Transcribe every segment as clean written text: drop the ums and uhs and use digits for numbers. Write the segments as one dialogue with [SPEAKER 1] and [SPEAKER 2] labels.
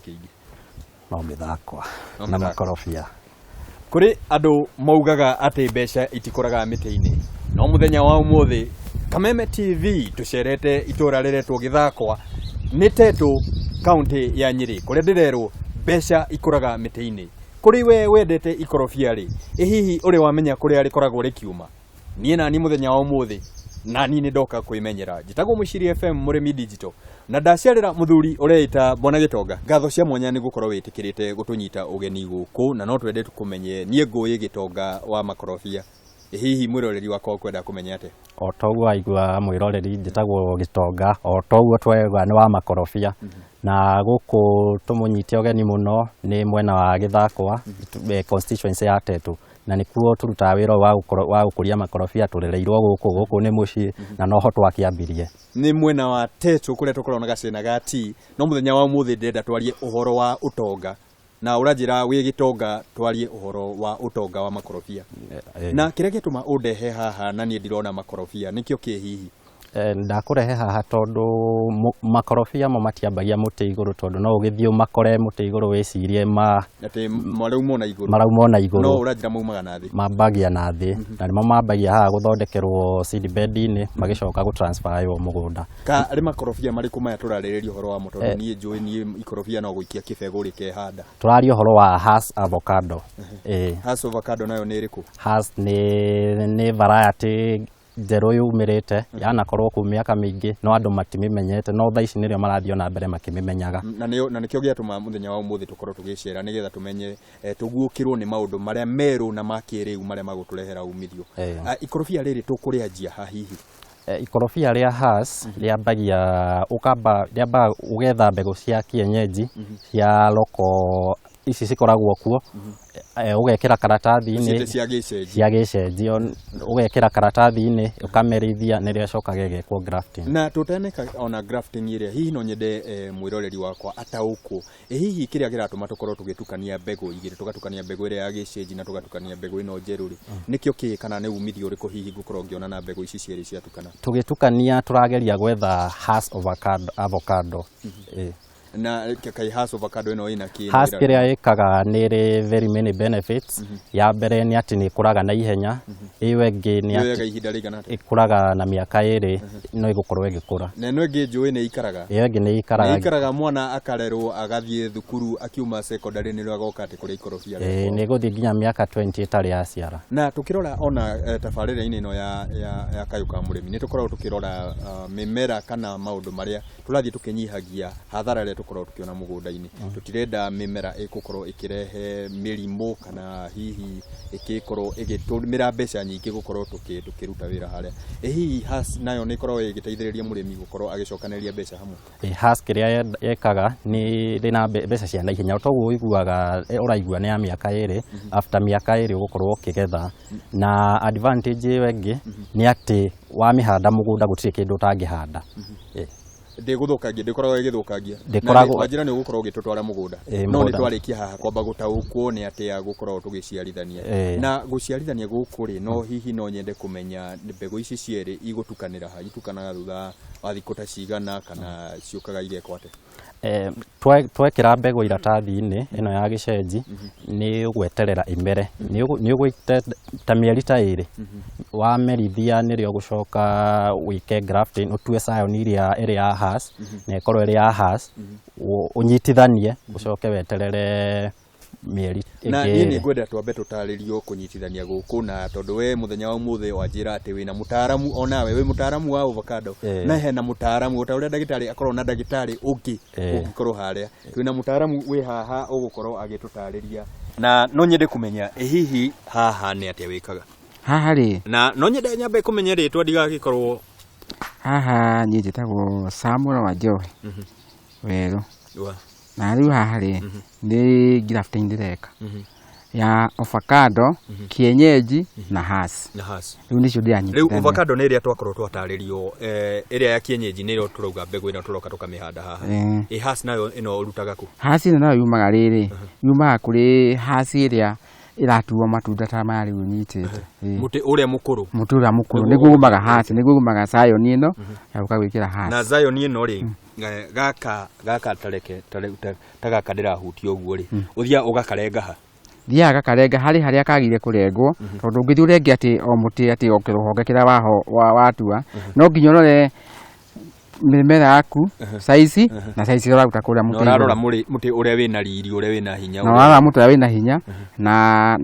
[SPEAKER 1] Kĩingĩ?
[SPEAKER 2] No mĩthakwa
[SPEAKER 1] No
[SPEAKER 2] na
[SPEAKER 1] mĩthako.
[SPEAKER 2] makorobia.
[SPEAKER 1] Kũrĩ andũ maugaga atĩ mbeca itikũraga mĩtĩ-inĩ, no mũthenya wa ũmũthĩ Kameme TV tũcerete itũra rĩretwo Gĩthakwa nĩ Tetũ, kaũntĩ ya Nyĩrĩ, kũrĩa ndĩrerwo mbeca ikũraga mĩtĩ-inĩ. Kũrĩ we wendete ikorobia rĩ, ĩ hihi ũrĩ wamenya kũrĩa rĩkoragwo rĩkiuma? Niĩ nani mũthenya wa ũmũthĩ nani nĩ ndoka kwĩmenyera. Njĩtagwo Mũciri FM Mũrĩmi Digital na ndacerera mũthuri ũreĩta Bwana Gĩtonga. Ngatho cia mwanya nĩ gũkorwo wĩtĩkĩrĩte gũtũnyita ũgeni gũkũ na no twende tũkũmenye. Niĩ ngũĩ Gĩtonga wa makorobia. Ĩ hihi mwĩroreri wakwa ũkwenda kũmenya atĩa?
[SPEAKER 2] O ta ũguo waigua mwĩroreri, njĩtagwo Gĩtonga, o ta ũguo twaigua nĩ wa makorobia. Na gũkũ tũmũnyite ũgeni mũno nĩ mwena wa Gĩthakwa, constituency ya Tetũ. Na nĩkuo tũrutaga wĩra ũyũ wa gũkũria makorobia, tũrereirwo gũkũ, gũkũ nĩ mũciĩ, na noho twakĩambirie.
[SPEAKER 1] Nĩ mwena wa Tetũ kũrĩa tũkoragwo na gacĩna ga tea, no mũthenya wa ũmũthĩ ndĩrenda twarie ũhoro wa ũtonga, na ũranjĩra wĩ gĩtonga twarie ũhoro wa ũtonga wa makorobia. Na kĩrĩa gĩatũma ũndehe haha na niĩ ndirona makorobia nĩkĩo kĩ hihi?
[SPEAKER 2] Ndakũrehe haha tondũ makorobia mo matiambagia mũtĩ igũrũ, tondũ no ũgĩthiĩ ũmakore mũtĩ igũrũ wĩcirie ma
[SPEAKER 1] atĩ marauma ona igũrũ.
[SPEAKER 2] Marauma ona igũrũ.
[SPEAKER 1] No ũranjĩra maumaga na thĩ.
[SPEAKER 2] Mambagia na thĩ, na nĩmo mambagia haha gũthondekerwo seed bed-inĩ, magĩcoka gũtransferwo mũgũnda.
[SPEAKER 1] Ka arĩ makorobia marĩkũ maya tũrarĩrĩria ũhoro wamo? Tondũ niĩ njũĩ niĩ ikorobia no gũikia kĩbegũ rĩkehanda.
[SPEAKER 2] Tũraria ũhoro wa Hass avocado.
[SPEAKER 1] Hass avocado nayo nĩ ĩrĩkũ?
[SPEAKER 2] Hass nĩ variety njerũ yumĩrĩte, yanakorwo kũu mĩaka mĩingĩ no andũ matimĩmenyete, no thaa ici nĩrĩo marathiĩ ona mbere makĩmĩmenyaga.
[SPEAKER 1] Na nĩkĩo gĩatũma mũthenya wa ũmũthĩ tũkorwo tũgĩcera, nĩgetha tũmenye, tũguũkĩrwo nĩ maũndũ marĩa merũ na ma kĩrĩu marĩa magũtũrehera umithio. Ikorobia rĩrĩ tũkũrĩanjia ha hihi?
[SPEAKER 2] Ikorobia rĩa Hass rĩambagia ũkamba rĩambaga ũgetha mbegũ cia kienyeji cia loko ici cikoragwo kuo, ũgekĩra karatathi-inĩ.
[SPEAKER 1] Ici cia gĩcenji.
[SPEAKER 2] Cia gĩcenjio, ũgekĩra karatathi-inĩ ũkamerithia, nĩrĩo ĩcokaga ĩgekwo grafting.
[SPEAKER 1] Na tũtaneka ona grafting ĩrĩa, hihi no nyende mwĩroreri wakwa ataũkwo, ĩ hihi kĩrĩa kĩratũma tũkorwo tũgĩtukania mbegũ igĩrĩ, tũgatukania mbegũ ĩrĩa ya gĩcenji na tũgatukania mbegũ ĩno njerũ rĩ, nĩkĩo kĩ, kana nĩ umithio ũrĩkũ hihi ngũkorwo ngĩona na mbegũ ici cierĩ ciatukana?
[SPEAKER 2] Tũgĩtukania tũrageria gwetha Hass avocado. Avocado.
[SPEAKER 1] Na kai Hass avocado ĩno ĩna kĩ?
[SPEAKER 2] Hass kĩrĩa ĩkaga nĩ ĩrĩ very many benefits. Ya mbere nĩ atĩ nĩ ĩkũraga na ihenya. Ĩyo ĩngĩ nĩ
[SPEAKER 1] Yoyaga
[SPEAKER 2] atĩ
[SPEAKER 1] ihinda rĩigana atĩa?
[SPEAKER 2] Ĩkũraga na mĩaka 2 no ĩgũkorwo ĩgĩkũra.
[SPEAKER 1] Na ĩno ĩngĩ njũĩ nĩ ĩikaraga.
[SPEAKER 2] Ĩyo ĩngĩ nĩ ĩikaraga.
[SPEAKER 1] Nĩ ĩikaraga mwana akarerwo agathiĩ thukuru akiuma secondary nĩrĩo agoka atĩ kũrĩa ikorobia
[SPEAKER 2] rĩakwa. Nĩ ĩgũthiĩ nginya mĩaka 20 ĩtarĩ yaciara.
[SPEAKER 1] Na tũkĩrora ona tabarĩra-inĩ ĩno ya Kayũ ka Mũrĩmi, nĩ tũkoragwo tũkĩrora mĩmera kana maũndũ marĩa tũrathiĩ tũkĩnyihagia hathara ĩrĩa tũkoragwo tũkĩona mũgũnda-inĩ. Tũtirenda mĩmera ĩgũkorwo ĩkĩrehe mĩrimũ kana hihi ĩgĩkorwo ĩgĩtũmĩra mbeca nyingĩ gũkorwo tũkĩruta wĩra harĩa. Ĩ hihi Hass nayo nĩ ĩkoragwo ĩgĩteithĩrĩria mũrĩmi gũkorwo agĩcokanĩrĩria mbeca hamwe?
[SPEAKER 2] Hass kĩrĩa yekaga nĩ ĩrĩ na mbeca cia naihenya, o toguo ũiguaga, ũraigua nĩ ya mĩaka 2, after mĩaka 2 ũgũkorwo ũkĩgetha. Na advantage ĩyo ĩngĩ nĩ atĩ wamĩhanda mũgũnda gũtirĩ kĩndũ ũtangĩhanda.
[SPEAKER 1] Ndĩgũthũkangia, ndĩkoragwo ĩgĩthũkangia.
[SPEAKER 2] Ndĩkoragwo.
[SPEAKER 1] Na wanjĩra nĩ ũgũkorwo ũgĩtũtwara mũgũnda.
[SPEAKER 2] Ĩ,
[SPEAKER 1] No nĩ
[SPEAKER 2] mũgũnda.
[SPEAKER 1] twarĩkia haha kwamba gũtaũkwo nĩ atĩa gũkoragwo tũgĩciarithania. Na gũciarithania gũkũ rĩ, no hihi no nyende kũmenya nĩ mbegũ ici cierĩ igũtukanĩra ha, itukanagĩra thutha wa thikũ ta cigana kana ciũkaga igekwo atĩa?
[SPEAKER 2] Twekĩra mbegũ iratathi-inĩ ĩno ya gĩcenji, nĩ ũgweterera ĩmere, nĩ ũgũite ta mĩeri ta 2. Wamerithia nĩrĩo ũgũcoka wĩke grafting, ũtue scion ĩrĩa ĩrĩ ya Hass na ĩkorwo ĩrĩ ya Hass, ũnyitithanie, ũcoke weterere mĩeri
[SPEAKER 1] Na
[SPEAKER 2] ĩngĩ
[SPEAKER 1] niĩ
[SPEAKER 2] ĩrĩ.
[SPEAKER 1] Nĩ ngwenda twambe tũtarĩrio kũnyitithania gũkũ, na tondũ we mũthenya wa ũmũthĩ wanjĩra atĩ wĩna mũtaaramu, onawe wĩ mũtaaramu wa avocado, na hena mũtaaramu o ta ũrĩa ndagĩtarĩ akoragwo na ndagĩtarĩ ũngĩ ũngĩkorwo harĩa, twĩna mũtaaramu wĩ haha ũgũkorwo agĩtũtarĩria. Na no nyende kũmenya, ĩ hihi haha nĩ atĩa wĩkaga?
[SPEAKER 3] Haha rĩ?
[SPEAKER 1] Na no nyende nyambe kũmenya rĩtwa ndigagĩkorwo.
[SPEAKER 3] Haha niĩ njĩtagwo Samuel Wanjohi Werũ.
[SPEAKER 1] Wa.
[SPEAKER 3] Na rĩu haha rĩ, nĩ grafting ndĩreka ya avocado kienyeji na Hass.
[SPEAKER 1] Na Hass.
[SPEAKER 3] Rĩu nĩcio
[SPEAKER 1] Rĩu
[SPEAKER 3] ndĩranyitithania.
[SPEAKER 1] Avocado nĩ ĩrĩa twakorwo twatarĩrio, ĩrĩa ya kienyeji nĩyo tũrauga mbegũ ĩno tũroka tũkamĩhanda haha. Ĩ Hass nayo ĩno ũrutaga kũ?
[SPEAKER 3] Hass ĩno nayo yumaga rĩrĩ, yumaga kũrĩ Hass ĩrĩa ĩratuo matunda ta maya rĩu nyitĩte.
[SPEAKER 1] Mũtĩ ũrĩa mũkũrũ.
[SPEAKER 3] Mũtĩ ũrĩa mũkũrũ nĩguo umaga Hass, nĩguo umaga scion ĩno ya gũka gwĩkĩra Hass.
[SPEAKER 1] Na scion ĩno rĩ, Gaka gaka tareke ta gaka ndĩrahutia ũguo rĩ, ũthiaga ũgakarenga ha?
[SPEAKER 3] Thiaga gakarenga harĩ harĩa kagire kũrengwo, tondũ ũngĩthiĩ ũrenge atĩ o mũtĩ atĩ o kĩrũhonge kĩrĩa watua, no nginya ũrore mĩmera yaku size na size ĩrĩa ũraruta kũrĩa
[SPEAKER 1] Na
[SPEAKER 3] mũtĩ
[SPEAKER 1] ũrarora
[SPEAKER 3] igũrũ.
[SPEAKER 1] mũtĩ ũrĩa wĩna riri, ũrĩa wĩna hinya.
[SPEAKER 3] Na ũrarora mũtĩ ũrĩa wĩna hinya na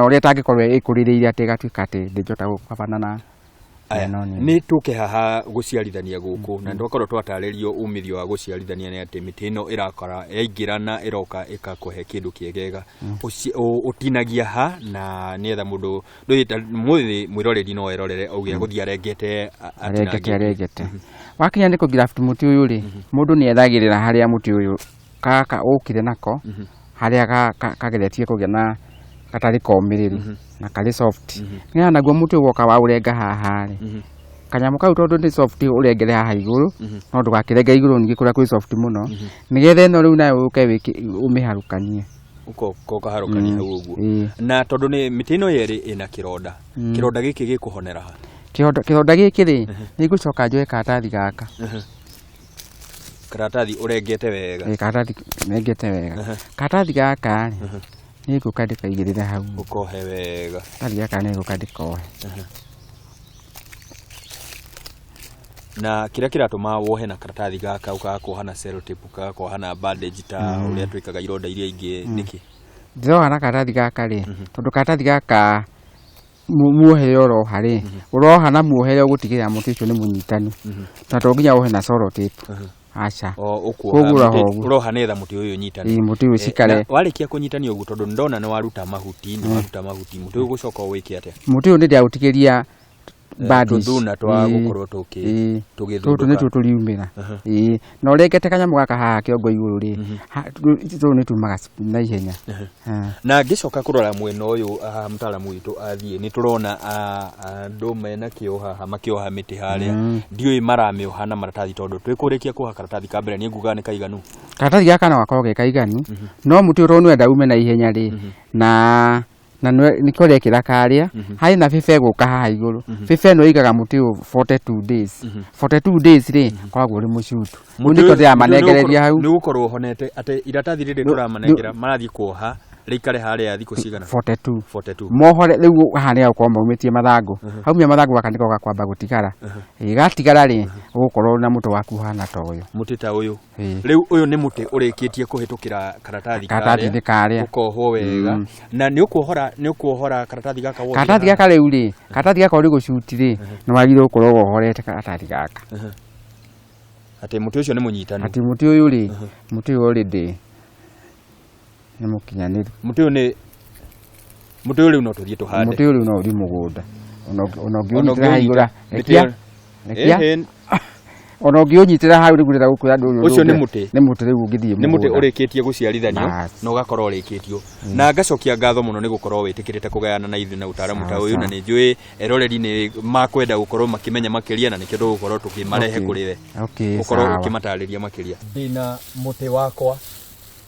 [SPEAKER 3] ũrĩa ĩtangĩkorwo ĩkũrĩrĩire atĩ ĩgatuĩka atĩ ndĩngĩhota gũkabana na
[SPEAKER 1] Aya,
[SPEAKER 3] ĩno nini.
[SPEAKER 1] Nĩ tũke haha gũciarithania gũkũ, na twakorwo twatarĩrio umithio wa gũciarithania nĩ atĩ mĩtĩ ĩno ĩrakora yaingĩra na ĩroka ĩgakũhe kĩndũ kĩegega. Ũtinagia ha na nĩgetha mũndũ mũthĩ mwĩroreri no erorere auge agũthiĩ arengete
[SPEAKER 3] arengete
[SPEAKER 1] atinangĩtie.
[SPEAKER 3] Arengete wakinya nĩ kũgraft mũtĩ ũyũ rĩ, mũndũ nĩ ethagĩrĩra harĩa mũtĩ ũyũ gaka ũkire nako, harĩa kageretie kũgĩa na gatarĩ komĩrĩru na karĩ soft, nĩgetha naguo mũtĩ ũyũ woka waũrenga haha rĩ, kanyamũ kau tondũ nĩ soft ũrengere haha igũrũ, no ndũgakĩrenge igũrũ ningĩ kũrĩa kwĩ soft mũno, nĩgetha ĩno rĩu nayo ũke ũmĩharũkanie.
[SPEAKER 1] Ũkaharũkania hau ũguo. Na tondũ nĩ mĩtĩ ĩno yerĩ ĩna kĩronda, kĩronda gĩkĩ gĩkũhonera ha?
[SPEAKER 3] Kĩronda gĩkĩ rĩ, nĩ ngũcoka njoe karatathi gaka.
[SPEAKER 1] Karatathi ũrengete wega.
[SPEAKER 3] Ĩ, karatathi nengete wega. Karatathi gaka rĩ, nĩ ngũka ndĩkaigĩrĩre hau.
[SPEAKER 1] Ũkohe wega.
[SPEAKER 3] Karatathi gaka nĩ ngũka ndĩkohe.
[SPEAKER 1] Na kĩrĩa kĩratũma wohe na karatathi gaka, ũkaga kuoha na sellotape, ũkaga kuoha na bandage ta ũrĩa twĩkaga ironda iria ingĩ, nĩkĩ?
[SPEAKER 3] Ndĩroha na karatathi gaka rĩ, tondũ karatathi gaka muohere ũroha rĩ, ũroha na muohere ũgũtigĩrĩra mũtĩ ũcio nĩ mũnyitanu, na to nginya wohe na sellotape, aca.
[SPEAKER 1] O ũkuoha
[SPEAKER 3] Koguo ũroha
[SPEAKER 1] mũtĩ-
[SPEAKER 3] ũguo.
[SPEAKER 1] ũroha nĩgetha mũtĩ ũyũ ũnyitane.
[SPEAKER 3] Ĩĩ, mũtĩ ũyũ ũcikare.
[SPEAKER 1] Na warĩkia kũnyitania ũguo, tondũ ndona nĩ waruta mahuti, nĩ waruta mahuti, mũtĩ ũyũ ũgũcoka ũwĩke atĩa?
[SPEAKER 3] Mũtĩ ũyũ nĩ ndĩraũtigĩria bandage.
[SPEAKER 1] Tũthuna twa
[SPEAKER 3] Ĩĩ,
[SPEAKER 1] gũkorwo
[SPEAKER 3] ĩĩ.
[SPEAKER 1] tũgĩthundũka.
[SPEAKER 3] Tũtũ nĩtuo tũriumĩra. Ĩĩ, na ũrengete kanyamũ gaka haha kĩongo igũrũ rĩ, tũtũ nĩ tumaga na ihenya.
[SPEAKER 1] Na ngĩcoka kũrora mwena ũyũ, mũtaaramu witũ athiĩ, nĩ tũrona andũ mena kĩo haha makĩoha mĩtĩ harĩa. Ndiũĩ maramĩoha na maratathi, tondũ twĩkũrĩkia kuoha karatathi ka mbere, niĩ ngugaga nĩ kaiganu.
[SPEAKER 3] Karatathi gaka no gakorwo ge kaiganu, no mũtĩ ũyũ tondũ nĩwenda ume na ihenya rĩ, na nĩkĩo ũrekĩra karĩa harĩ na bĩba ĩgũka haha igũrũ. Bĩba ĩno ĩigaga mũtĩ ũyũ 42 days. 42 days rĩ, koragwo ũrĩ mũcutu. Rĩu nĩkĩo ndĩramanengereria hau.
[SPEAKER 1] Nĩ ũgũkorwo ũhonete atĩ iratathi rĩrĩ tũramanengera marathiĩ kuoha rĩikare harĩa thikũ cigana?
[SPEAKER 3] 42.
[SPEAKER 1] 42.
[SPEAKER 3] Mohore rĩu haha nĩ gũkorwo maumĩtie mathangũ. Haumia mathangũ gaka nĩko gakwamba gũtigara. Ĩ, gatigara rĩ, ũgũkorwo na mũtĩ waku ũhana ta ũyũ.
[SPEAKER 1] Mũtĩ ta ũyũ.
[SPEAKER 3] Ĩĩ.
[SPEAKER 1] Rĩu ũyũ nĩ mũtĩ ũrĩkĩtie kũhĩtũkĩra karatathi
[SPEAKER 3] Karatathi-inĩ karĩa.
[SPEAKER 1] ũkohwo wega. Na nĩ ũkuohora, nĩ ũkuohora karatathi gaka wothe
[SPEAKER 3] Karatathi
[SPEAKER 1] haha?
[SPEAKER 3] gaka rĩu rĩ, karatathi gaka ũrĩ gũcuti rĩ, nĩ wagĩrĩirwo gũkorwo wohorete karatathi gaka.
[SPEAKER 1] Atĩ mũtĩ ũcio nĩ mũnyitanu.
[SPEAKER 3] Atĩ mũtĩ ũyũ rĩ, mũtĩ ũyũ already nĩ mũkinyanĩru.
[SPEAKER 1] Mũtĩ ũyũ nĩ mũtĩ ũyũ rĩu no tũthiĩ tũhande.
[SPEAKER 3] Mũtĩ ũyũ rĩu no ũthiĩ mũgũnda. Ona
[SPEAKER 1] Ona
[SPEAKER 3] ũngĩũnyitĩra hau igũrũ,
[SPEAKER 1] ũngĩũnyita-
[SPEAKER 3] rekia,
[SPEAKER 1] mĩtĩ ĩyo-
[SPEAKER 3] rekia.
[SPEAKER 1] Ĩhĩ,
[SPEAKER 3] Ona ũngĩũnyitĩra hau rĩu ndĩrenda gũkwĩra ndũrĩ ũndũ
[SPEAKER 1] Ũcio nĩ
[SPEAKER 3] ũngĩ.
[SPEAKER 1] mũtĩ.
[SPEAKER 3] Nĩ mũtĩ rĩu ũngĩthiĩ
[SPEAKER 1] Nĩ mũtĩ
[SPEAKER 3] mũgũnda.
[SPEAKER 1] ũrĩkĩtie gũciarithanio
[SPEAKER 3] Bas.
[SPEAKER 1] na ũgakorwo ũrĩkĩtio. Na ngacokia ngatho mũno nĩ gũkorwo wĩtĩkĩrĩte kũgayana na ithuĩ na ũtaaramu ta
[SPEAKER 3] Sawa,
[SPEAKER 1] ũyũ, na
[SPEAKER 3] sawa.
[SPEAKER 1] nĩ njũĩ eroreri nĩ makwenda gũkorwo makĩmenya makĩria, na nĩkĩo tũgũkorwo tũkĩmarehe kũrĩ we, ũkorwo
[SPEAKER 3] Sawa.
[SPEAKER 1] ũkĩmatarĩria makĩria. Ndĩna mũtĩ wakwa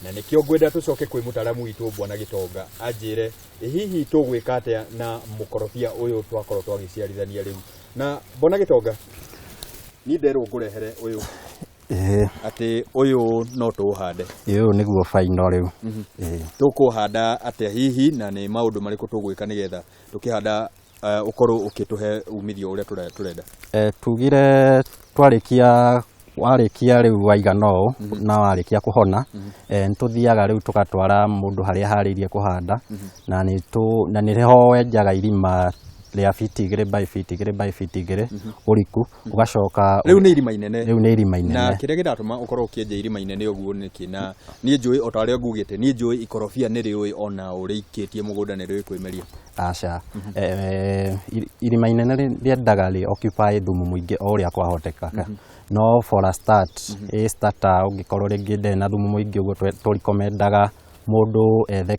[SPEAKER 1] na nĩkĩo ngwenda tũcoke kwĩ mũtaaramu witũ Bwana Gĩtonga anjĩre ĩ hihi tũgwĩka atĩa na mũkorobia ũyũ twakorwo twagĩciarithania rĩu. Na Bwana Gĩtonga, niĩ nderwo ngũrehere ũyũ, atĩ ũyũ no tũũhande.
[SPEAKER 2] Ĩ, ũyũ nĩguo final rĩu. Ĩĩ.
[SPEAKER 1] Tũkũhanda atĩa hihi, na nĩ maũndũ marĩkũ tũgwĩka nĩgetha tũkĩhanda ũkorwo ũkĩtũhe umithio ũrĩa tũrenda?
[SPEAKER 2] Tugire twarĩkia, warĩkia rĩu waigana ũũ na warĩkia kũhona, nĩ tũthiaga rĩu tũgatwara mũndũ harĩa harĩirie kũhanda, na nĩho wenjaga irima rĩa fiti 2 by fiti 2 by fiti 2 ũriku, ũgacoka
[SPEAKER 1] Rĩu nĩ irima inene.
[SPEAKER 2] Rĩu nĩ irima inene.
[SPEAKER 1] Na kĩrĩa kĩratũma ũkorwo ũkĩenja irima inene ũguo nĩkĩ? Na niĩ njũĩ o ta ũrĩa ngugĩte, niĩ njũĩ ikorobia nĩ rĩũĩ ona ũrĩikĩtie mũgũnda nĩ rĩũĩ kwĩmeria.
[SPEAKER 2] Aca. Irima inene rĩendaga rĩ occupy thumu mũingĩ o ũrĩa kwahoteka. No for a start, ĩ starter ũngĩkorwo rĩngĩ ndĩrĩ na thumu mũingĩ ũguo, tũrikomendaga mũndũ ethe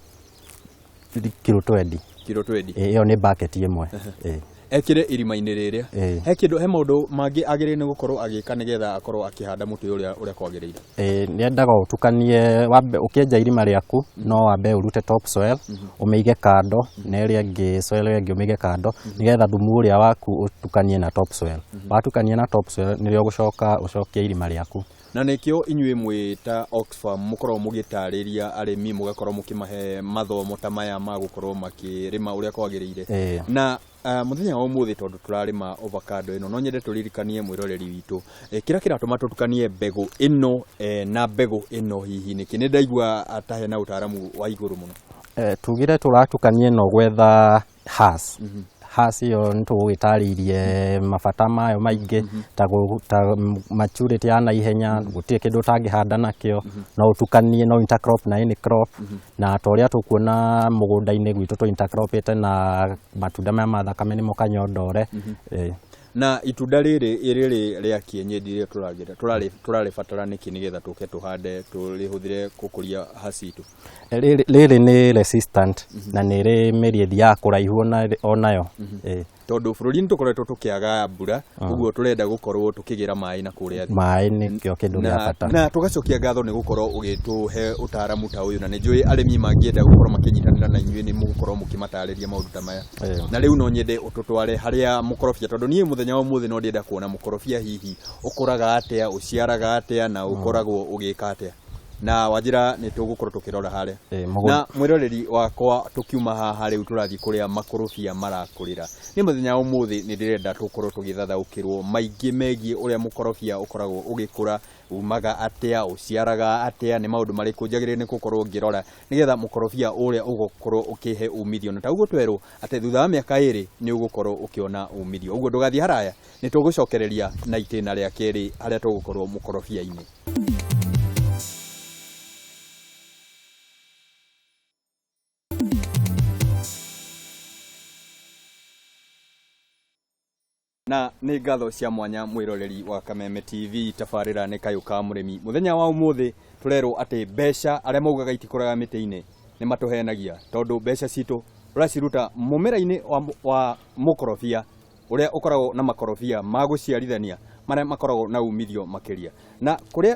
[SPEAKER 2] kiro 20.
[SPEAKER 1] Kiro 20.
[SPEAKER 2] Ĩ, ĩyo nĩ bucket ĩmwe. Ĩ.
[SPEAKER 1] Ekĩre irima-inĩ rĩrĩa.
[SPEAKER 2] Ĩĩ.
[SPEAKER 1] He kĩndũ, he maũndũ mangĩ agĩrĩire nĩ gũkorwo agĩka nĩgetha akorwo akĩhanda mũtĩ ũrĩa kwagĩrĩire?
[SPEAKER 2] Ĩĩ, nĩendaga ũtukanie, wambe ũkĩenja irima rĩaku no wambe ũrute top soil ũmĩige kando, na ĩrĩa ĩngĩ soil ĩrĩa ĩngĩ ũmĩige kando, nĩgetha thumu ũrĩa waku ũtukanie na top soil. Watukania na top soil nĩrĩo ũgũcoka ũcokie irima rĩaku.
[SPEAKER 1] Na nĩkĩo inyuĩ mwĩ ta Oxfam mũkoragwo mũgĩtarĩria arĩmi, mũgakorwo mũkĩmahe mathomo ta maya ma gũkorwo makĩrĩma ũrĩa kwagĩrĩire. Na mũthenya wa ũmũthĩ tondũ tũrarĩma avocado ĩno, no nyende tũririkanie mwĩroreri witũ kĩrĩa kĩratũma tũtukanie mbegũ ĩno na mbegũ ĩno hihi nĩkĩ? Nĩ ndaigua ta hena ũtaaramu wa igũrũ mũno.
[SPEAKER 2] Tugire tũratukania ĩno gwetha Hass. Hass ĩyo nĩ tũgũgĩtarĩirie mabata mayo maingĩ, ta maturity ya naihenya, gũtirĩ kĩndũ ũtangĩhanda nakĩo, no ũtukanie, no intercrop na any crop, na ta ũrĩa tũkuona mũgũnda-inĩ gwitũ tũ intercropĩte na matunda maya ma thakame nĩmo kanyondore.
[SPEAKER 1] Na itunda rĩrĩ rĩrĩ rĩa kienyeji rĩrĩa tũrarĩbatara nĩkĩ nĩgetha tũke tũhande tũrĩhũthĩre gũkũria Hass itũ?
[SPEAKER 2] Rĩrĩ nĩ resistant na nĩ rĩ mĩri ĩthiaga kũraihu onayo.
[SPEAKER 1] Tondũ bũrũri-inĩ tũkoretwo tũkĩaga mbura, ũguo tũrenda gũkorwo tũkĩgĩra maĩ na kũrĩa thĩ.
[SPEAKER 2] Maĩ nĩkĩo kĩndũ kĩa bata.
[SPEAKER 1] Na tũgacokia ngatho nĩ gũkorwo ũgĩtũhe ũtaaramu ta ũyũ, na nĩ njũĩ arĩmi mangĩenda gũkorwo makĩnyitanĩra na inyuĩ nĩ mũgũkorwo mũkĩmatarĩria maũndũ ta maya. Na rĩu no nyende ũtũtware harĩa mũkorobia, tondũ niĩ mũthenya wa ũmũthĩ no ndĩrenda kuona mũkorobia hihi ũkũraga atĩa, ũciaraga atĩa, na ũkoragwo ũgĩka atĩa. Na wanjĩra nĩ tũgũkorwo tũkĩrora harĩa. Na mwĩroreri wakwa, tũkiuma haha rĩu tũrathiĩ kũrĩa makorobia marakũrĩra. Nĩ mũthenya wa ũmũthĩ nĩ ndĩrenda tũkorwo tũgĩthathaũkĩrwo maingĩ megiĩ ũrĩa mũkorobia ũkoragwo ũgĩkũra, umaga atĩa, ũciaraga atĩa, nĩ maũndũ marĩkũ njagĩrĩire nĩ gũkorwo ngĩrora nĩgetha mũkorobia ũrĩa ũgũkorwo ũkĩhe umithio. Na ta ũguo twerwo atĩ thutha wa mĩaka 2 nĩ ũgũkorwo ũkĩona umithio. Ũguo ndũgathiĩ haraya, nĩ tũgũcokereria na itĩna rĩa kerĩ harĩa tũgũkorwo mũkorobia-inĩ. Na nĩ ngatho cia mwanya mwĩroreri wa Kameme TV, tabarĩra nĩ kayũ ka mũrĩmi. Mũthenya wa ũmũthĩ tũrerwo atĩ mbeca arĩa maugaga itikũraga mĩtĩ-inĩ nĩ matũhenagia, tondũ mbeca citũ tũraciruta mũmera-inĩ wa mũkorobia ũrĩa ũkoragwo na makorobia ma gũciarithania marĩa makoragwo na umithio makĩria. Na kũrĩa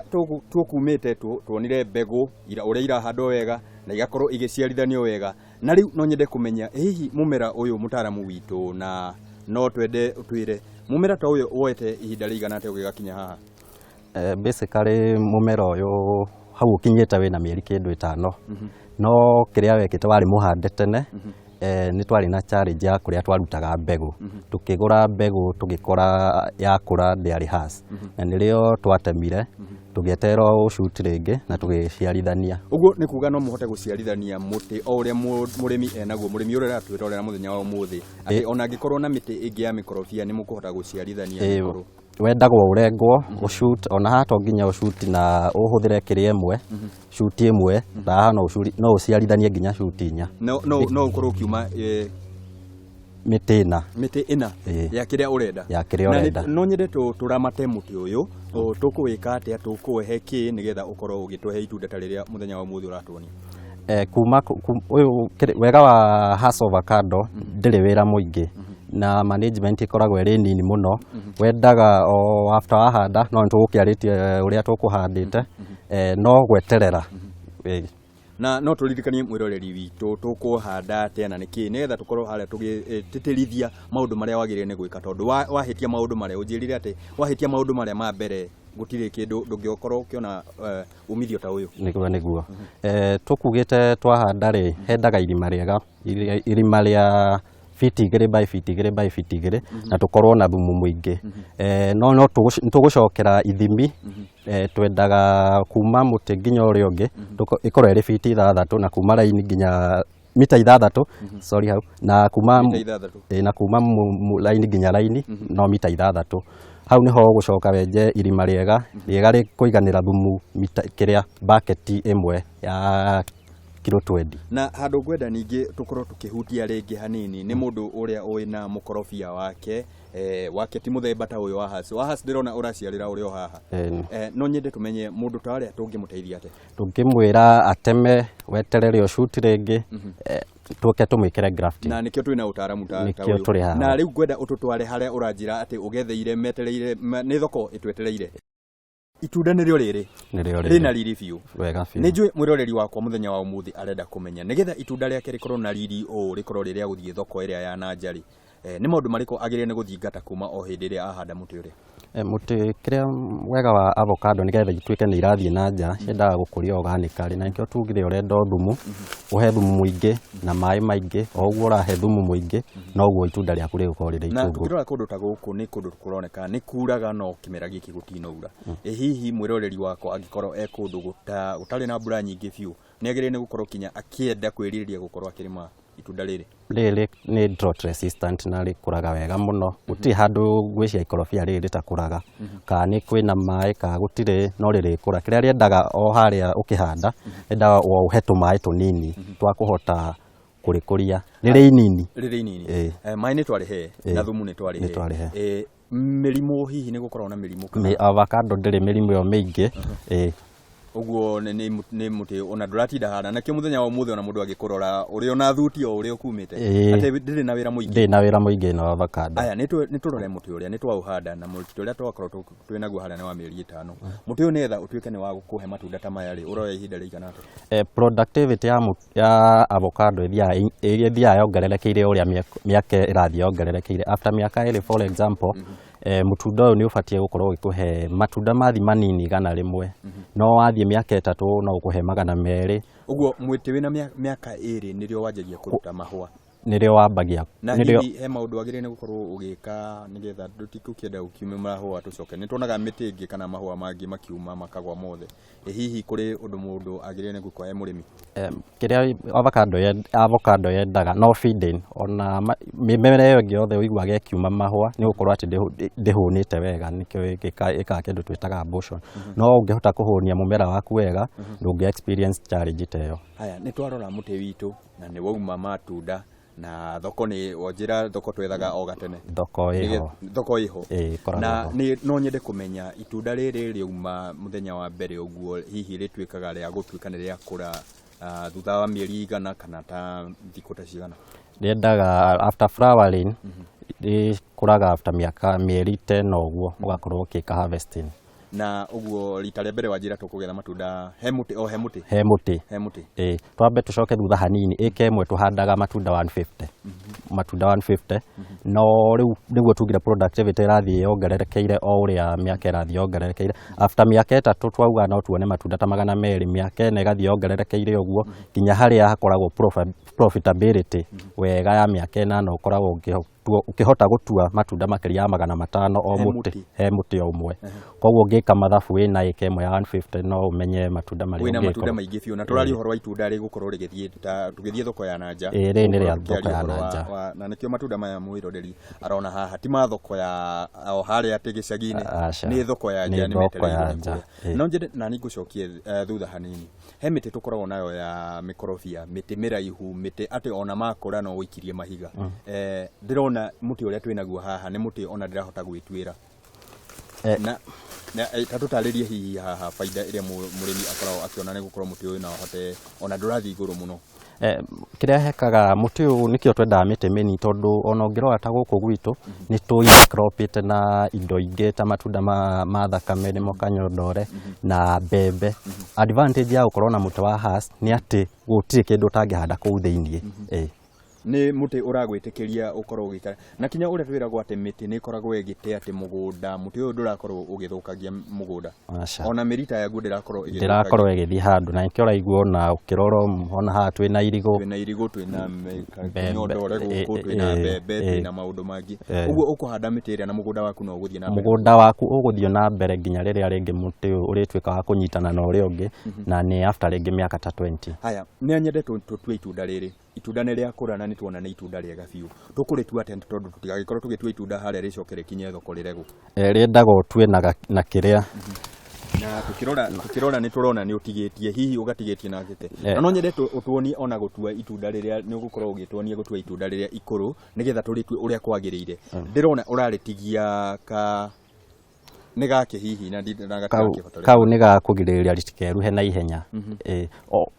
[SPEAKER 1] tũkumĩte tuonire mbegũ ũrĩa irahandwo wega na igakorwo igĩciarithanio wega. Na rĩu no nyende kũmenya hihi mũmera ũyũ mũtaaramu witũ, na no twende ũtwĩre mũmera ta ũyũ woete ihinda rĩigana atĩa ũgĩgakinya haha?
[SPEAKER 2] Basically mũmera ũyũ hau ũkinyĩte wĩna mĩeri kĩndũ 5. No kĩrĩa wekĩte warĩ mũhande tene, nĩ twarĩ na challenge ya kũrĩa twarutaga mbegũ. Tũkĩgũra mbegũ tũgĩkora yakũra ndĩarĩ Hass. Na nĩrĩo twatemire, tũgĩeterera ũcuti rĩngĩ na tũgĩciarithania.
[SPEAKER 1] Ũguo nĩ kuga no mũhote gũciarithania mũtĩ o ũrĩa mũrĩmi enaguo, mũrĩmi ũrĩa ũratwĩrorera mũthenya wa ũmũthĩ, atĩ ona angĩkorwo na mĩtĩ ĩngĩ ya mĩkorobia nĩ mũkũhota gũciarithania mĩkoro.
[SPEAKER 2] Wendagwo ũrengwo, ũshoot, ona haha to nginya ũshoot na ũhũthĩre kĩrĩa ĩmwe, shoot ĩmwe, na haha no ũciarithanie nginya shoot 4.
[SPEAKER 1] No, no, no ũkorwo ũkiuma,
[SPEAKER 2] mĩtĩ ĩna.
[SPEAKER 1] Mĩtĩ ĩna ya kĩrĩa ũrenda.
[SPEAKER 2] Ya kĩrĩa
[SPEAKER 1] Na
[SPEAKER 2] ũrenda.
[SPEAKER 1] no nyende tũramate mũtĩ ũyũ, tũkũwĩka atĩa, tũkũũhe kĩ nĩgetha ũkorwo ũgĩtũhe itunda ta rĩrĩa mũthenya wa ũmũthĩ ũratuonia?
[SPEAKER 2] Kuma ũyũ, wega wa Hass avocado ndĩrĩ wĩra mũingĩ na management ĩkoragwo ĩrĩ nini mũno. Wendaga o after wahanda, no nĩtũgũkĩarĩtie ũrĩa tũkũhandĩte, no gweterera.
[SPEAKER 1] Na no tũririkanie mwĩroreri witũ tũkũhanda atĩa na nĩkĩ, nĩgetha tũkorwo harĩa tũgĩtĩtĩrithia maũndũ marĩa wagĩrĩire nĩ gwĩka, tondũ wahĩtia maũndũ marĩa ũnjĩrire atĩ wahĩtia maũndũ marĩa ma mbere gũtirĩ kĩndũ ndũngĩkorwo ũkĩona umithio ta ũyũ.
[SPEAKER 2] Nĩguo, nĩguo. Tũkugĩte twahanda rĩ, hendaga irima rĩega, irima rĩa fiti igĩrĩ by fiti igĩrĩ by fiti igĩrĩ, na tũkorwo na thumu mũingĩ. No, no tũgũcokera ithimi, twendaga kuma mũtĩ nginya ũrĩa ũngĩ, ĩkorwo ĩrĩ fiti 6, na kuma raini nginya mita 6, sorry hau, na kuma
[SPEAKER 1] Mita ithathatũ.
[SPEAKER 2] Na kuma raini nginya raini, no mita 6. Hau niho ũgũcoka wenje irima rĩega, rĩega rĩkũiganĩra thumu mita kĩrĩa bucket ĩmwe ya kiro 20.
[SPEAKER 1] Na handũ ngwenda ningĩ tũkorwo tũkĩhutia rĩngĩ hanini nĩ mũndũ ũrĩa wĩna mũkorobia wake, wake ti mũthemba ta ũyũ wa Hass. Wa Hass ndĩrona ũraciarĩra ũrĩ o haha. No nyende tũmenye mũndũ ta arĩa tũngĩmũteithia atĩa?
[SPEAKER 2] Tũngĩmwĩra ateme, weterere ũcuti rĩngĩ, tũke tũmwĩkĩre grafting.
[SPEAKER 1] Na nĩkĩo twĩna ũtaaramu ta
[SPEAKER 2] Nĩkĩo
[SPEAKER 1] ũyũ.
[SPEAKER 2] Tũrĩ haha.
[SPEAKER 1] Na rĩu ngwenda ũtũtware harĩa ũranjĩra atĩ ũgetheire metereire nĩ thoko ĩtwetereire. Itunda nĩrĩo rĩrĩ.
[SPEAKER 2] Nĩrĩo
[SPEAKER 1] Rĩna
[SPEAKER 2] rĩrĩ.
[SPEAKER 1] riri biũ.
[SPEAKER 2] Wega biũ.
[SPEAKER 1] Nĩ njũĩ mwĩroreri wakwa mũthenya wa ũmũthĩ arenda kũmenya nĩgetha itunda rĩake rĩkorwo na riri ũũ, rĩkorwo rĩ rĩa gũthiĩ thoko ĩrĩa ya na nja rĩ, nĩ maũndũ marĩkũ agĩrĩire nĩ gũthingata kuma o hĩndĩ ĩrĩa ahanda mũtĩ ũrĩa?
[SPEAKER 2] Mũtĩ kĩrĩa wega wa avocado nĩgetha ituĩke nĩ irathiĩ na nja, ciendaga gũkũrio organically, na nĩkĩo tugire ũrenda o thumu, ũhe thumu mũingĩ na maĩ maingĩ. O ũguo ũrahe thumu mũingĩ, noguo itunda rĩaku rĩgũkorwo rĩrĩ
[SPEAKER 1] Na
[SPEAKER 2] itungu.
[SPEAKER 1] Tũkĩrora kũndũ ta gũkũ nĩ kũndũ kũroneka nĩ kuraga no kĩmera gĩkĩ gũtinaura. Ĩ hihi mwĩroreri wakwa angĩkorwo e kũndũ gũtarĩ na mbura nyingĩ biũ, nĩ agĩrĩire nĩ gũkorwo kinya akĩenda kwĩrirĩria gũkorwo akĩrĩma itunda rĩrĩ?
[SPEAKER 2] Rĩrĩ nĩ drought resistant na rĩkũraga wega mũno. Gũtirĩ handũ ngwĩciria ikorobia rĩrĩ rĩtakũraga, kana nĩ kwĩna maĩ kana gũtirĩ, no rĩrĩkũra. Kĩrĩa rĩendaga o harĩa ũkĩhanda, rĩendaga o ũhe tũmaĩ tũnini twa kũhota kũrĩkũria rĩrĩ inini.
[SPEAKER 1] Rĩrĩ inini.
[SPEAKER 2] Ĩĩ.
[SPEAKER 1] Maĩ nĩ twarĩhe na thumu nĩ twarĩhe.
[SPEAKER 2] Nĩ twarĩhe.
[SPEAKER 1] Mĩrimũ hihi nĩ gũkoragwo na mĩrimũ kana?
[SPEAKER 2] Avocado ndĩrĩ mĩrimũ ĩyo mĩingĩ. Ĩĩ.
[SPEAKER 1] Ũguo nĩ mũtĩ ona ndũratinda haha, na nakĩo mũthenya wa ũmũthĩ ona mũndũ agĩkũrora ũrĩ ona thuti o ũrĩa ũkumĩte, atĩ ndĩrĩ na wĩra mũingĩ.
[SPEAKER 2] Ndĩrĩ na wĩra mũingĩ na avocado.
[SPEAKER 1] Aya, nĩ tũrore mũtĩ ũrĩa nĩ twaũhanda, na mũtĩ ũrĩa twakorwo twĩ naguo harĩa nĩ wa mĩeri 5. Mũtĩ ũyũ nĩgetha ũtuĩke nĩ wa gũkũhe matunda ta maya rĩ, ũroya ihinda rĩigana atĩa?
[SPEAKER 2] Productivity ya avocado ĩthiaga yongererekeire ũrĩa mĩaka ĩrathiĩ yongererekeire. After mĩaka 2, for example, mũtunda ũyũ nĩ ũbatiĩ gũkorwo ũgĩkũhe matunda mathi manini 100, no wathiĩ mĩaka 3 no ũkũhe 200.
[SPEAKER 1] Ũguo mũtĩ wĩna mĩaka 2 nĩrĩo wanjagia kũruta mahũa?
[SPEAKER 2] Nĩrĩo wambagia.
[SPEAKER 1] Na
[SPEAKER 2] Nĩrĩo
[SPEAKER 1] hihi he maũndũ wagĩrĩire nĩ gũkorwo ũgĩka nĩgetha ndũtikũkĩenda ũkiume mahũa tũcoke? Nĩ tuonaga mĩtĩ ĩngĩ kana mahũa mangĩ makiuma makagwa mothe. Ĩ hihi kũrĩ ũndũ mũndũ agĩrĩire nĩ gwĩka e mũrĩmi?
[SPEAKER 2] Kĩrĩa avocado yendaga no feeding, ona mĩmera ĩyo ĩngĩ yothe ũiguaga ĩkiuma mahũa nĩ gũkorwo atĩ ndĩhũnĩte wega, nĩkĩo ĩkaga kĩndũ twĩtaga abortion. No ũngĩhota kũhũnia mũmera waku wega, ndũngĩ experience challenge ta ĩyo.
[SPEAKER 1] Haya, nĩ twarora mũtĩ witũ na nĩ wauma matunda, na thoko nĩ wanjĩra thoko twethaga o gatene.
[SPEAKER 2] Thoko ĩho.
[SPEAKER 1] Thoko ĩho.
[SPEAKER 2] Ĩĩ, ĩkoragwo
[SPEAKER 1] Na
[SPEAKER 2] ho.
[SPEAKER 1] No nyende kũmenya itunda rĩrĩ rĩauma mũthenya wa mbere ũguo, hihi rĩtuĩkaga rĩa gũtuĩka nĩ rĩakũra, thutha wa mĩeri igana kana ta thikũ ta cigana?
[SPEAKER 2] Rĩendaga after flowering, rĩkũraga after mĩeri ta ĩna ũguo, ũgakorwo ũgĩka harvesting.
[SPEAKER 1] Na ũguo rita rĩa mbere wanjĩra tũkũgetha matunda he mũtĩ, o he mũtĩ?
[SPEAKER 2] He mũtĩ.
[SPEAKER 1] He mũtĩ.
[SPEAKER 2] Ĩĩ, twambe tũcoke thutha hanini, ĩka ĩmwe tũhandaga matunda 150. Matunda 150. No rĩu nĩguo tugire productivity ĩrathiĩ yongererekeire o ũrĩa mĩaka ĩrathiĩ yongererekeire. After mĩaka 3 twauga no tuone matunda ta 200, mĩaka 4 ĩgathiĩ yongererekeire ũguo nginya harĩa hakoragwo profitability wega ya mĩaka 8 ũkoragwo ũkĩhota gũtua matunda makĩria ya 500 o
[SPEAKER 1] He
[SPEAKER 2] mũtĩ.
[SPEAKER 1] mũtĩ.
[SPEAKER 2] He mũtĩ o ũmwe. Koguo ũngĩka mathabu wĩna ĩka ĩmwe ya 150 no ũmenye matunda marĩa
[SPEAKER 1] Wĩna
[SPEAKER 2] ũngĩkorwo.
[SPEAKER 1] matunda maingĩ biũ, na tũraria ũhoro wa itunda rĩgũkorwo rĩgĩthiĩ ta tũgĩthiĩ thoko ya na nja.
[SPEAKER 2] Ĩĩ, rĩrĩ nĩ rĩa
[SPEAKER 1] Tũkĩaria
[SPEAKER 2] thoko ya
[SPEAKER 1] ũhoro
[SPEAKER 2] na nja.
[SPEAKER 1] na nĩkĩo matunda maya mwĩroreri arona haha ti ma thoko ya o harĩa atĩ gĩcagi-inĩ.
[SPEAKER 2] Aca.
[SPEAKER 1] Nĩ thoko ya nja,
[SPEAKER 2] Nĩ
[SPEAKER 1] nĩ
[SPEAKER 2] thoko ya
[SPEAKER 1] metereirwo
[SPEAKER 2] nja.
[SPEAKER 1] kũrĩa.
[SPEAKER 2] Ĩĩ.
[SPEAKER 1] No njende na nĩ ngũcokie thutha hanini. He mĩtĩ tũkoragwo nayo ya mĩkorobia, mĩtĩ mĩraihu, mĩtĩ atĩ ona makũra no ũikirie mahiga. Ndĩrona mũtĩ ũrĩa twĩnaguo haha nĩ mũtĩ ona ndĩrahota gwĩtuĩra. Na ta tũtarĩrie hihi haha baida ĩrĩa mũrĩmi akoragwo akĩona nĩ gũkorwo mũtĩ ũyũ no ahote ona ndũrathiĩ igũrũ mũno.
[SPEAKER 2] Kĩrĩa hekaga mũtĩ ũyũ nĩkĩo twendaga mĩtĩ mĩnini, tondũ ona ũngĩrora ta gũkũ gwitũ nĩ tũ-intercropĩte na indo ingĩ ta matunda ma thakame nĩmo kanyondore na mbembe. Advantage ya gũkorwo na mũtĩ wa Hass nĩ atĩ gũtirĩ kĩndũ ũtangĩhanda kũu thĩiniĩ.
[SPEAKER 1] Nĩ mũtĩ ũragwĩtĩkĩria ũkorwo ũgĩikara na kinya ũrĩa twĩragwo atĩ mĩtĩ nĩ ĩkoragwo ĩgĩte atĩ mũgũnda, mũtĩ ũyũ ndũrakorwo ũgĩthũkangia mũgũnda.
[SPEAKER 2] Aca.
[SPEAKER 1] Ona mĩrita yaguo ndĩrakorwo ĩgĩthũkangia.
[SPEAKER 2] Ndĩrakorwo ĩgĩthiĩ handũ, na nĩkĩo ũraigua ona ũkĩrora ona haha twĩna irigũ.
[SPEAKER 1] Twĩna irigũ, twĩna
[SPEAKER 2] Mbembe.
[SPEAKER 1] kĩnyondore gũkũ, twĩna mbembe, twĩna maũndũ mangĩ. Ũguo ũkũhanda mĩtĩ ĩrĩa na mũgũnda waku no ũgũthiĩ na mbere.
[SPEAKER 2] Mũgũnda waku ũgũthiĩ na mbere nginya rĩrĩa rĩngĩ mũtĩ ũyũ ũrĩtuĩka wa kũnyitana na ũrĩa ũngĩ, na nĩ after rĩngĩ mĩaka ta 20.
[SPEAKER 1] Haya, nĩ nyende tũtue itunda rĩrĩ. Itunda nĩ rĩakũra na nĩ tuona nĩ itunda rĩega biũ. Tũkũrĩtua atĩa tondũ tũtigagĩkorwo tũgĩtua itunda harĩa rĩcoke rĩkinye thoko rĩregwo?
[SPEAKER 2] Rĩendaga ũtue na kĩrĩa.
[SPEAKER 1] Na tukirora nĩ tũrona nĩ ũtigĩtie, hihi ũgatigĩtie na gĩte.
[SPEAKER 2] Eh.
[SPEAKER 1] Na no nyende ũtuonie ona gũtua itunda rĩrĩa nĩ ũgũkorwo ũgĩtuonia gũtua itunda rĩrĩa ikũrũ nĩgetha tũrĩtue ũrĩa kwagĩrĩire. Ndĩrona ũrarĩtigia ka nĩ gakĩ hihi na na
[SPEAKER 2] Kau,
[SPEAKER 1] gatikĩhotoreka.
[SPEAKER 2] kau nĩ ga kũgirĩrĩria rĩtikeruhe na ihenya. Ĩ,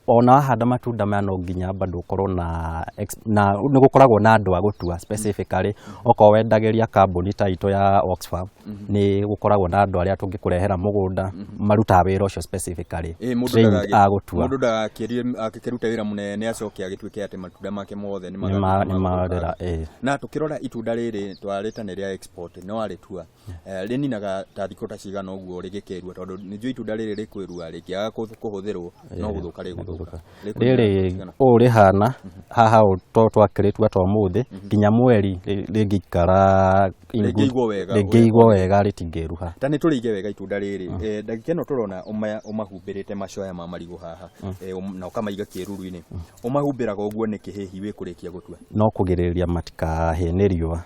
[SPEAKER 2] ona wahanda matunda maya no nginya bado ũkorwo na na nĩ gũkoragwo na andũ a gũtua specifically. Okorwo wendagĩria kambuni ta itũ ya Oxfam, nĩ gũkoragwo na andũ arĩa tũngĩkũrehera mũgũnda marutaga wĩra ũcio specifically,
[SPEAKER 1] Ĩ, mũndũ
[SPEAKER 2] trained a gũtua.
[SPEAKER 1] Mũndũ ndagakĩrute wĩra mũnene acoke agĩtuĩke atĩ matunda make mothe nĩ
[SPEAKER 2] Nĩ marĩra, ĩ.
[SPEAKER 1] Na tukĩrora itunda rĩrĩ twarĩta nĩ rĩa export, no warĩtua rĩninaga ta thikũ ta cigana ũguo rĩgĩkĩrua, tondũ nĩnjũĩ itunda rĩrĩ rĩkwĩrua rĩngĩaga kũhũthĩrwo no gũthũka rĩgũthũka. Rĩkũnina
[SPEAKER 2] Rĩrĩ
[SPEAKER 1] thikũ cigana?
[SPEAKER 2] ũũ rĩhana haha ũũ twakĩrĩtua ta ũmũthĩ nginya mweri rĩngĩikara in good-
[SPEAKER 1] Rĩngĩigwo wega,
[SPEAKER 2] rĩngĩigwo wega rĩtingĩruha.
[SPEAKER 1] Ta nĩ tũrĩige wega itunda rĩrĩ. Ndagĩka ĩno tũrona ũmahumbĩrĩte macoya ma marigũ haha, na ũkamaiga kĩruru-inĩ. Ũmahumbĩraga ũguo nĩkĩ hihi wĩ kũrĩkia gũtua?
[SPEAKER 2] No kũgirĩrĩria matikahĩe nĩ riũa,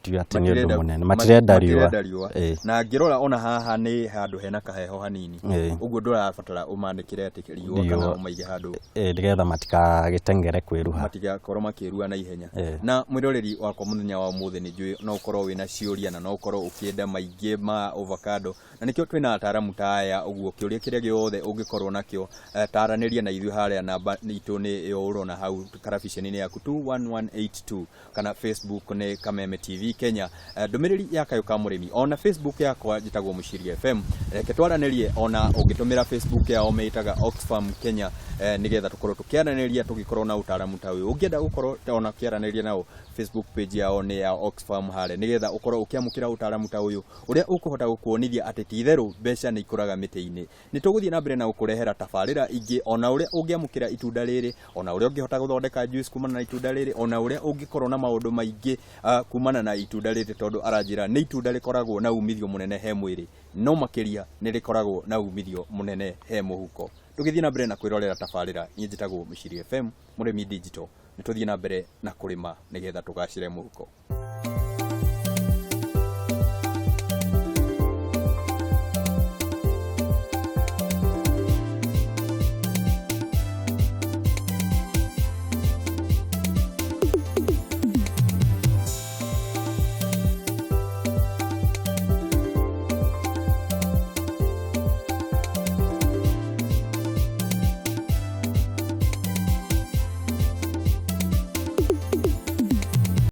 [SPEAKER 2] ti atĩ nĩ ũndũ
[SPEAKER 1] Matirenda-
[SPEAKER 2] mũnene, matirenda riũa.
[SPEAKER 1] Matirenda riũa.
[SPEAKER 2] Ĩ.
[SPEAKER 1] Na ngĩrora ona haha nĩ handũ hena kaheho hanini, ũguo ndũrabatara ũmanĩkĩre atĩ riũa kana
[SPEAKER 2] Riũa.
[SPEAKER 1] ũmaige handũ
[SPEAKER 2] Ĩ, nĩgetha matikagĩteng'ere kwĩruha,
[SPEAKER 1] matigakorwo makĩrua na ihenya.
[SPEAKER 2] Ĩ.
[SPEAKER 1] Na mwĩroreri wakwa mũthenya wa ũmũthĩ nĩ njũĩ no ũkorwo wĩna ciũria na no ũkorwo ũkĩenda maingĩ ma avocado, na nĩkĩo twĩna ataramu ta aya. Ũguo kĩũria kĩrĩa gĩothe ũngĩkorwo nakĩo, taranĩria na ithuĩ harĩa, namba itũ nĩ ĩyo ũrona hau karabiceni-inĩ yaku 21182, kana Facebook nĩ Kameme TV Kenya. Ndũmĩrĩri ya Kayũ ka Mũrĩmi, ona Facebook yakwa njĩtagwo Mũciria FM. Reke twaranĩrie, ona ũngĩtũmĩra Facebook yao mĩtaga Oxfam Kenya, nĩgetha tũkorwo tũkĩaranĩria, tũgĩkorwo na ũtaramu ta ũyũ. Ũngĩenda gũkorwo ona ũkĩaranĩria nao, Facebook page yao nĩ ya Oxfam harĩa, nĩgetha ũkorwo ũkĩamũkĩra ũtaramu ta ũyũ ũrĩa ũkũhota gũkuonithia atĩ ti itherũ mbeca nĩ ikũraga mĩtĩ-inĩ. Nĩ tũgũthiĩ na mbere na gũkũrehera tabarĩra ingĩ, ona ũrĩa ũngĩamũkĩra itunda rĩrĩ, ona ũrĩa ũngĩhota gũthondeka juice kumana na itunda rĩrĩ, ona ũrĩa ũngĩkorwo na maũndũ maingĩ kumana na itunda rĩrĩ, tondũ aranjĩra nĩ itunda rĩkoragwo na umithio mũnene he mwĩrĩ, no makĩria nĩ rĩkoragwo na umithio mũnene he mũhuko. Tũgĩthiĩ na mbere na kwĩrorera tabarĩra, niĩ njĩtagwo Mũciria FM, Mũrĩmi Digital. Nĩ tũthiĩ na mbere na kũrĩma nĩgetha tũgacĩre mũhuko.